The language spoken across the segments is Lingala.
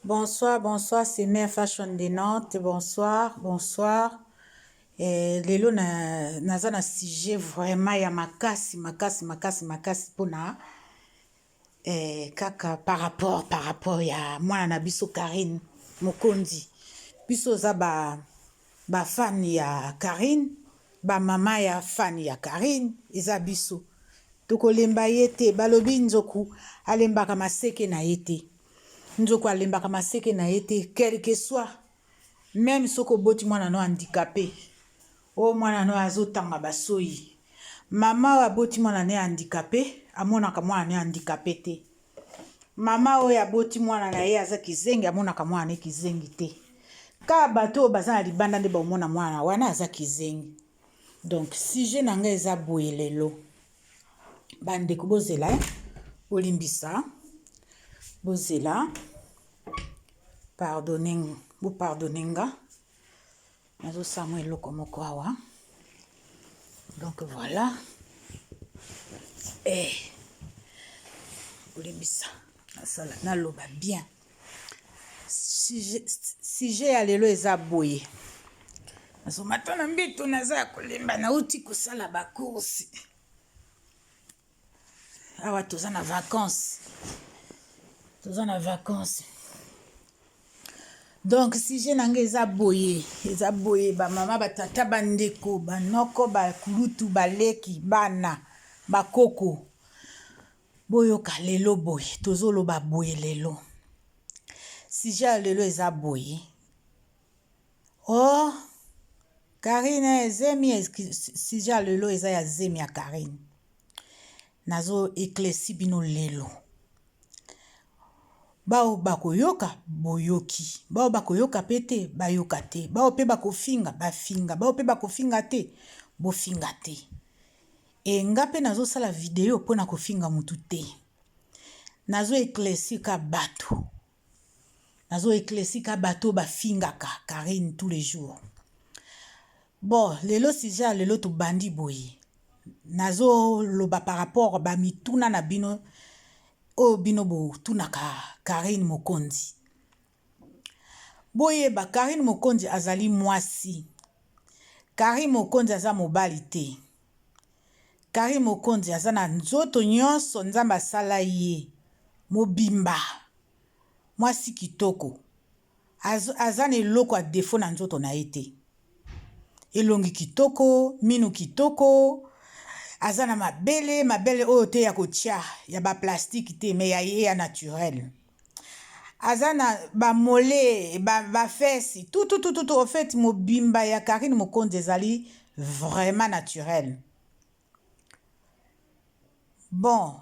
Bonsoir, bonsoir, c'est Mère Fashion de Nantes. Bonsoir, bonsoir. Eh, lelo na naza na sujet vraiment ya makasi makasi makasi makasi mpona eh, kaka par rapport par rapport ya mwana na biso Karine Mokonzi. Biso oza ba ba fan ya Karine, ba mama ya fan ya Karine eza biso. Tokolemba ye te, balobi nzoku alembaka maseke na ye te. Nzoku alembaka maseke na ye te quelque soit meme soki oboti mwana no handicapé oyo mwana no azotanga basoyi mama oyo aboti mwana na ye handicapé amonaka mwana na ye handicapé te mama oyo aboti mwana na ye aza kizengi amonaka mwana na ye kizengi te kaka bato oyo baza na libanda nde baomona mwana wana aza kizengi. Donc sujet na ngai eza boye lelo bandeko bozela eh? Bolimbisa, bozela, pardonne, bopardonne nga, nazosala mwa eloko moko awa. Donc voilà, eh, bolimbisa, nasala naloba bien. Sujet ya lelo eza boye, nazomata na mbeto, naza ya kolemba, nauti kosala bacourse. Awa toza na vacances, toza na vacances. Donc sujet na ngai eza boye, eza boye bamama, batata, bandeko, banoko, bakulutu, baleki, bana, bakoko, boyoka lelo boye, tozoloba boye lelo. Sujet ya lelo eza boye. Oh, Karine zemi, sujet ya lelo eza ya zemi ya Karine. Nazo éclairci bino lelo. Bao bakoyoka boyoki, bao bakoyoka pe te bayoka te, bao pe bakofinga bafinga, bao pe bakofinga te bofinga te. E nga pe nazosala video mpona kofinga mutu te, nazo éclaircir ka bato, nazo éclaircir ka bato bafingaka Karine tous les jours. Bon, lelo sujet ya lelo tobandi boye, nazoloba par rapport ba mituna na bino oyo bino botunaka Karine Mokonzi. Boyeba Karine Mokonzi azali mwasi, Karine Mokonzi aza mobali te. Karine Mokonzi aza na nzoto nyonso Nzambe asala ye mobimba, mwasi kitoko, aza na eloko ya défaut na nzoto na ye te. Elongi kitoko, minu kitoko, aza na mabele, mabele oyo te ya kotia ya ba plastique te, mais ya ye ya naturel. Aza na ba mollets, ba fesses, tout tout tout tout, au fait mobimba ya Karine Mokonzi ezali vraiment naturel. Bon,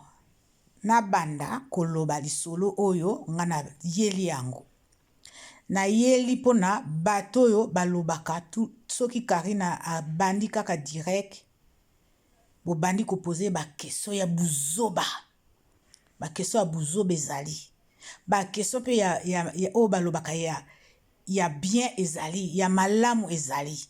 nabanda koloba lisolo oyo nga nayeli yango. Nayeli mpona bato oyo balobaka soki Karine abandi kaka direct, bobandi kopose ba question ya buzoba. Ba question ya buzoba ezali, ba question mpe ya, ya, ya oyo balobaka ya, ya bien ezali, ya malamu ezali.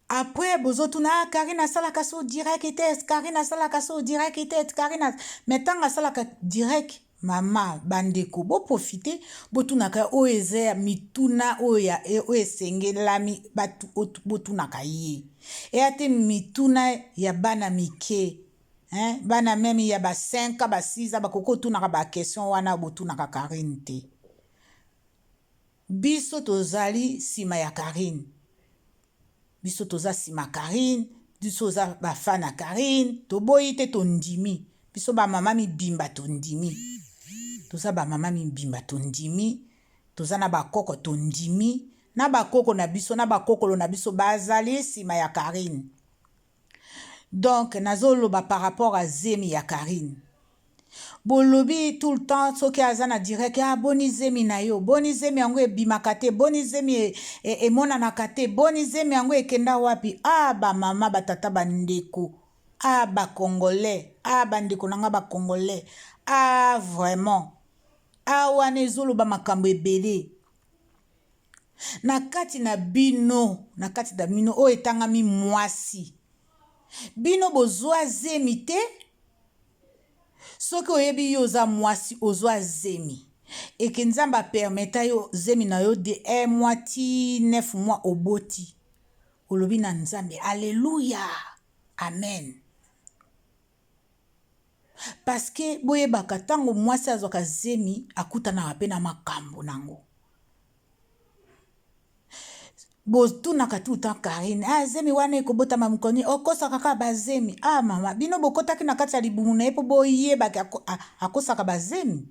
Après bozotuna ah, Karine asalaka so direct te, Karine asalaka so direct te, Karine. Mais ntango asalaka direct, mama bandeko boprofite botunaka oyo eza ya mituna oyo ya oyo esengelami batu botunaka ye. Eya te mituna ya bana mike, hein? Bana meme ya ba 5 ba 6 bakoki kotunaka ba question wana botunaka Karine te. Biso tozali nsima ya Karine, biso toza nsima Karine, biso toza bafan ya Karine, toboyi te, tondimi. Biso bamama mibimba tondimi, toza bamama mibimba tondimi, toza na bakoko tondimi, na bakoko na biso na bakokolo na biso bazali nsima ya Karine. Donc nazoloba par rapport à zemi ya Karine. Bolobi tout le temps soki aza na direct, ah boni zemi na yo, boni zemi yango ebimaka te, boni zemi emonanaka te, boni zemi yango ekenda wapi. Ah ba mama, ba tata, ba ndeko, ah ba congolais, ah ba ndeko na nga ba congolais, ah vraiment, ah wana ezoloba makambo ebele. Na kati na bino, na kati na bino oyo etangami mwasi, bino bozwa zemi te. Soki oyebi yo oza mwasi ozwa zemi eke Nzambe apermeta yo zemi na yo de 1 mois ti 9 mois oboti, olobi na Nzambe alleluia amen. Parce que boyebaka ntango mwasi azwaka zemi akutanaka mpe na makambo nango. Botunaka tout le temps Carine, ah zemi wana ekobotama mokolo nini? Okosaka kaka bazemi. Ah mama, bino bokotaki na kati ya libumu na ye mpo boyebaki akosaka bazemi?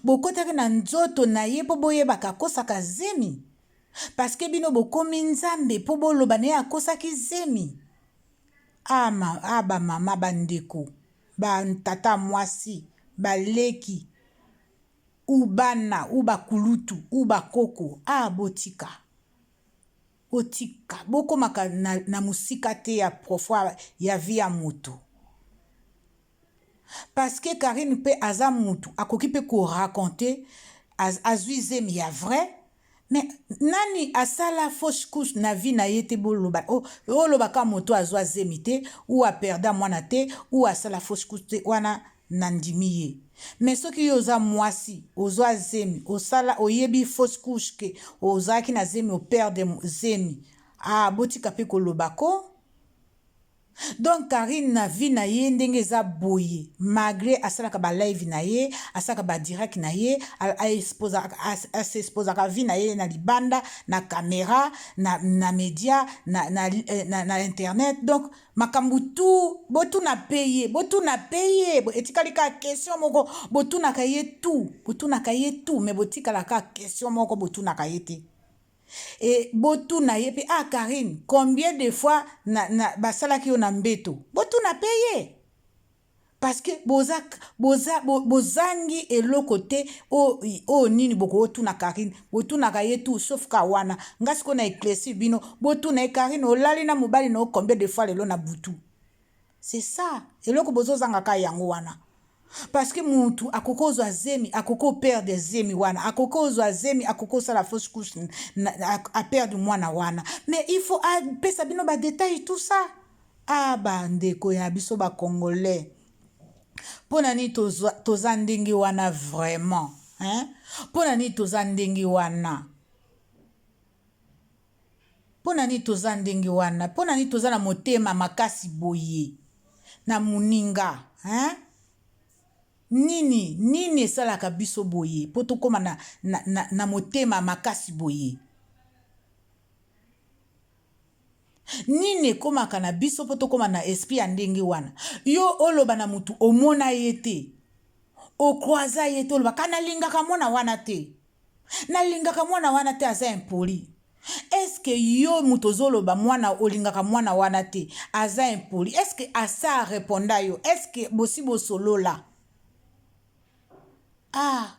Bokotaki na nzoto na ye mpo boyebaka akosaka zemi? Parce que bino bokomi Nzambe mpo boloba na ye akosaki zemi? Ah, ma, ah ba mama, bandeko, ba tata mwasi, baleki, ou bana ou ba kulutu ou ba koko ah botika botika bokomaka na, na mosika te ya profond ya vie ya moto parce que Karine mpe aza mutu akoki mpe ko raconter azwi zemi ya vrai mais nani asala fausse couche na vie na ye te boloba oh, oloba kaka moto azwa zemi te ou aperda mwana te ou asala fausse couche te wana nandimi ye mais soki yo oza mwasi ozwa zemi osala oyebi fausse couche ke ozalaki na zemi operde zemi ah botika mpe koloba ko. Donc Carine na vie na ye ndenge eza boye malgre asalaka ba live na ye asalaka ba direct na ye a s'exposaka vie na ye na libanda na camera na, na media na, na, eh, na, na internet donc makambo tout botuna pe ye botuna pe ye etikali kaka question moko botunaka ye tout botunaka ye tout mais botikala kaka question moko botunaka ye te. Et botuna ye pe ah Carine combien de fois na, na basalaki yo na mbeto botuna pe ye parce que boza boza bozangi eloko te oyo nini bokotuna Carine botunaka ye tout sauf ka wana nga sikoyo na éclaircir bino botuna ye Carine olali na mobali na yo combien de fois lelo na butu. C'est ça eloko bozozanga ka yango wana parce que mutu akoki kozwa zemi akoki koperdre zemi wana akoki kozwa zemi akoki kosala fausse couche aperdre mwana wana mais il faut apesa bino badetail tout ça. Ah bandeko ya biso bacongolais mpo na nini toza ndenge wana vraiment hein? Mpo na nini toza ndenge wana? Mpo na nini toza ndenge wana? Mpo na nini toza na motema makasi boye na moninga hein? Nini nini esalaka biso boye mpo tokóma na, na, na, na motema makasi boye? Nini ekomaka na biso mpo tokóma na esprit ya ndenge wana? Yo oloba na motu omona ye te, okroisa ye te, olobaka nalingaka mwana wana te, nalingaka mwana wana te, aza impoli. Est-ce yo moto ozoloba mwana olingaka mwana wana te aza impoli, est-ce asa areponda yo? Est-ce bosi bosolola? Ah,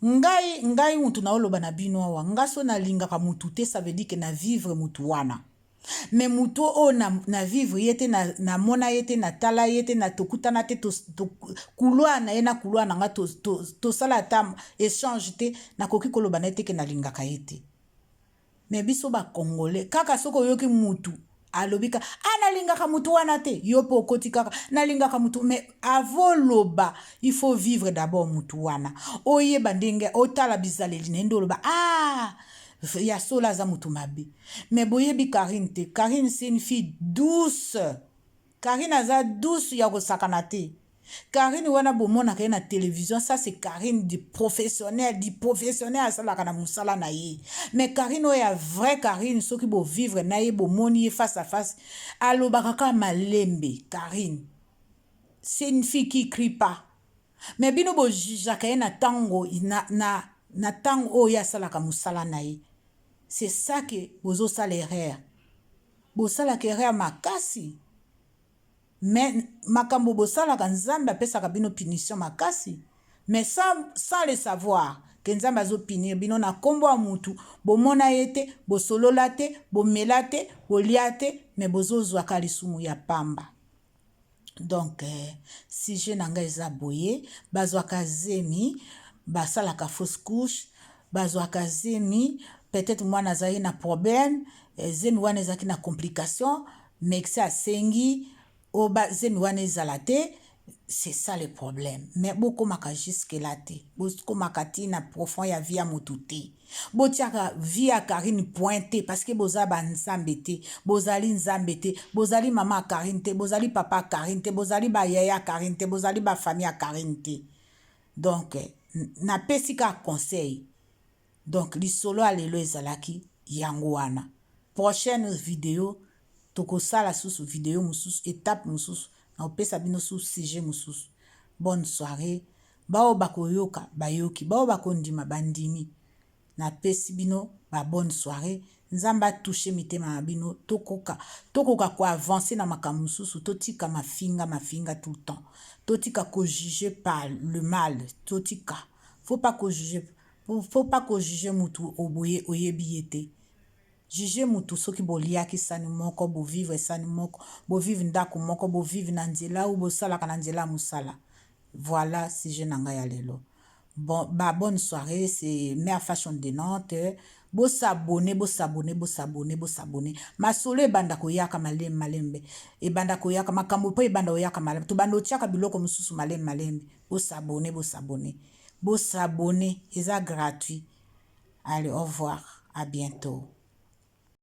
ngai mutu naoloba na bino awa, nga so nalingaka mutu te, ça veut dire que na vivre mutu wana. Mais mutu oyo na, na vivre ye te, namona ye te, natala ye te, na tokutana te, couloir na ye na couloir na nga tosala ata échange te, nakoki koloba na ye te ke nalingaka ye te. Mais biso bacongolais kaka soki oyoki mutu alobi ka ah nalingaka mutu wana te, yo mpe okoti kaka nalingaka mutu. Mais avoloba il faut vivre d'abord mutu wana, oyeba ndenge otala bizaleli na ye nde oloba ah ya solo aza mutu mabe. Mais boyebi Karine te. Karine c'est une fille douce. Karine aza douce ya kosakana te. Karine wana bomonaka ye na télévision, ça c'est Karine du professionnel, du professionnel asalaka na mosala na ye. Mais Karine oyo ya vrai Karine, soki bovivre na ye, bomoni ye face à face, alobaka kaka malembe. Karine c'est une fille qui crie pas. Mais bino bojugeaka ye na ntango na, na, na ntango oyo ye asalaka mosala na ye. C'est ça que bozosala erreur, bosalaka erreur makasi. Mais makambo bosalaka, Nzambe apesaka bino punition makasi, mais sans le savoir ke Nzambe azopunir bino na nkombo ya mutu bomona ye te, bosolola te, bomela te, bolia te, mais bozozwaka lisumu ya pamba. Donc sujet na ngai eza boye: bazwaka zemi, basalaka fausse couche, bazwaka zemi, peut-être mwana azalaki na problème, zemi wana ezalaki na complication, médecin asengi. Oyo ba zemi wana ezala te, c'est ça le problème. Mais bokomaka jusque là te, bokomaka ti na profond ya vie ya motu te. Botiaka vie ya Carine point te, parce que boza ba nzambe te, bozali nzambe te, bozali mama ya Carine te, bozali papa ya Carine te, bozali ba yaya ya Carine te, bozali ba famille ya Carine te. Donc napesi kaka conseil. Donc lisolo ya lelo ezalaki yango wana. Prochaine video tokosala susu video mosusu, etape mosusu, nakopesa bino susu sujet mosusu. Bonne soirée. Baoyo bakoyoka bayoki, baoyo bakondima bandimi. Napesi bino ba bonne soirée. Nzambe atouche mitema na bino, tokoka tokoka koavance na makambo mosusu. Totika mafinga mafinga tout le temps, totika kojuge par le mal, totika. Faut pas kojuge, faut pas kojuge mutu oboye oyebi ye te. Juge mutu soki boliaki sani moko, bovivre sani moko, bovivre ndako moko, bovivre na nzela oyo bosalaka na nzela ya mosala. Voilà sujet na ngai ya lelo. Bon, ba bonne soirée, c'est Mère Fashion de Nantes. Bosabone, bosabone, bosabone, bosabone. Masolo ebanda koyaka malembe malembe, ebanda koyaka makambo mpo ebanda koyaka malembe, tobanda otiaka biloko mosusu malembe malembe. Bosabone, bosabone, bosabone, eza gratuit. Allez, au revoir, à bientôt.